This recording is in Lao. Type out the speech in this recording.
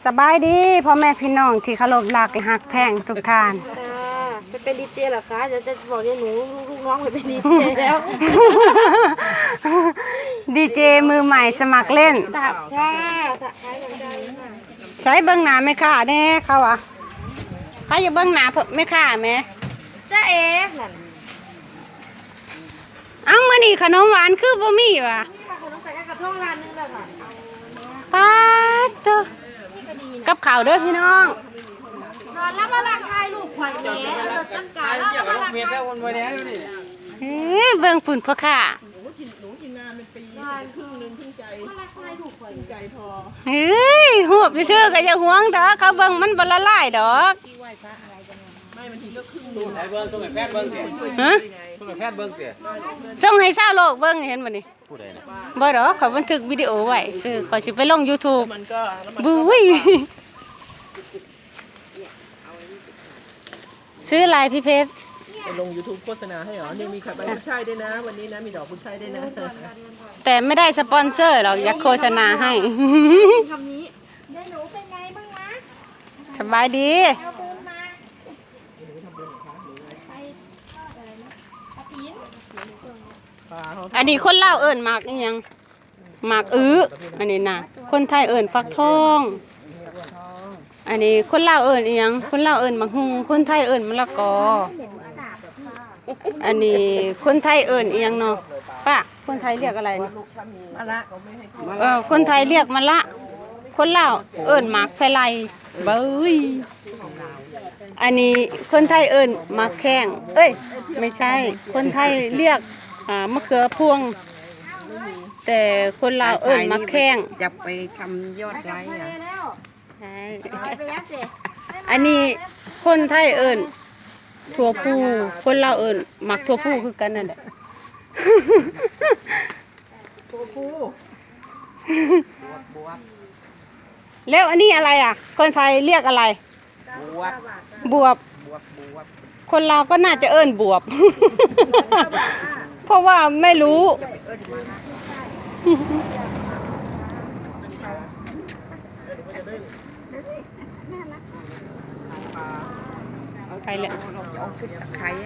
ສະບາຍດີພໍ່ແມ່ພີ່ນ້ອງທີ່ເຄົາລົບລັກແລະຮັກແພງທຸກທ່ານ. ອ່າ ໄປເປັນດີເຈເຫຼືອຄະ? ດຽວຈະບອກຍາຍໜູ ລູກນ້ອງໄປເປັນດີເຈແລ້ວ. ດີເຈມືໃໝ່ສະໝັກຫຼິ້ນ. ໃສເບິ່ງໜ້າແມ່ຄ້າແດ່ ເຂົາວ່າ ໃຄຢາກເບິ່ງໜ້າແມ່ຄ້າແມ. ຈາເອ ນັ້ນ ເອົ້າ ມື້ນີ້ຂະໜົມຫວານຄືບໍ່ມີຫວາ? ປາດໂທ້ ກັບເຂົ້າເດີພີ່ນ້ອງ. ນອນແລ້ວມາລັກຖ່າຍຮູບຂ້ອຍແໝ່ ຈັດການແລ້ວມາລັກຖ່າຍ. ເອີ ເບິ່ງພຸ້ນພໍ່ຄ້າ. ເອີຍ ຮູບຊື່ໆ ກໍຢ່າຫວງດອກ ເຂົາເບິ່ງມັນບໍ່ລະລາຍດອກ. ຮະ? ສົ່ງໃຫ້ຊາວໂລກເບິ່ງ ເຫັນບໍ່ນີ້? ຜູ້ໃດນະ? ບໍ່ດອກ ຂ້ອຍບັນທຶກວິດີໂອໄວ້ຊື່ ຂ້ອຍຊິໄປລົງຢູທູບ. ບຸ້ຍ ຊື້ລາຍພິເພັດ ໄປລົງຢູທູບໂຄສະນາໃຫ້ເຫາະ. ນີ້ມີຂາຍໃບກຸນໄຊດ້ວຍນະ ວັນນີ້ນະ ມີດອກກຸນໄຊດ້ວຍນະ. ແຕ່ໄມ່ໄດ້ສະປອນເຊີດອກ ຢາກໂຄສະນາໃຫ້. ສະບາຍດີ. ອັນນີ້ຄົນລາວເອີ້ນໝາກອີ່ຫຍັງ? ໝາກອຶ. ອັນນີ້ນະ ຄົນໄທເອີ້ນຟັກທອງ. ອັນນີ້ຄົນລາວເອີ້ນອີ່ຫຍັງ? ຄົນລາວເອີ້ນໝາກຫຸ່ງ ຄົນໄທເອີ້ນມະລະກອ. ອັນນີ້ຄົນໄທເອີ້ນອີ່ຫຍັງເນາະ? ປ້າ ຄົນໄທຮຽກອະໄລ? ມະລະ. ເອີ ຄົນໄທຮຽກມະລະ ຄົນລາວເອີ້ນໝາກສະໄລ. ເບີຍ ອັນນີ້ຄົນໄທເອີ້ນໝາກແຂ້ງ ເອີຍ ໄມ່ໃຊ່ ຄົນໄທຮຽກ ອ່າ ມະເຂືອພວງ ແຕ່ຄົນລາວເອີ້ນໝາກແຂ້ງ. ຢ່າໄປທຳຍອດໄລ ອ່ະ ໃຊ່ ອັນນີ້ຄົນໄທເອີ້ນຖົ່ວພູ ຄົນລາວເອີ້ນໝາກຖົ່ວພູຄືກັນນັ້ນແຫຼະ. ຖົ່ວພູ ແລ້ວອັນນີ້ອະໄລອະ? ຄົນໄທຮຽກອະໄລ? ບວບ ບວບ ບວບ ບວບ. ຄົນລາວກໍໜ້າຈະເອີ້ນບວບ ເພາະວ່າໄມ່ຮູ້. ໄປແລ້ວ ເອົາຂຶ້ນຕະໄຄອະ.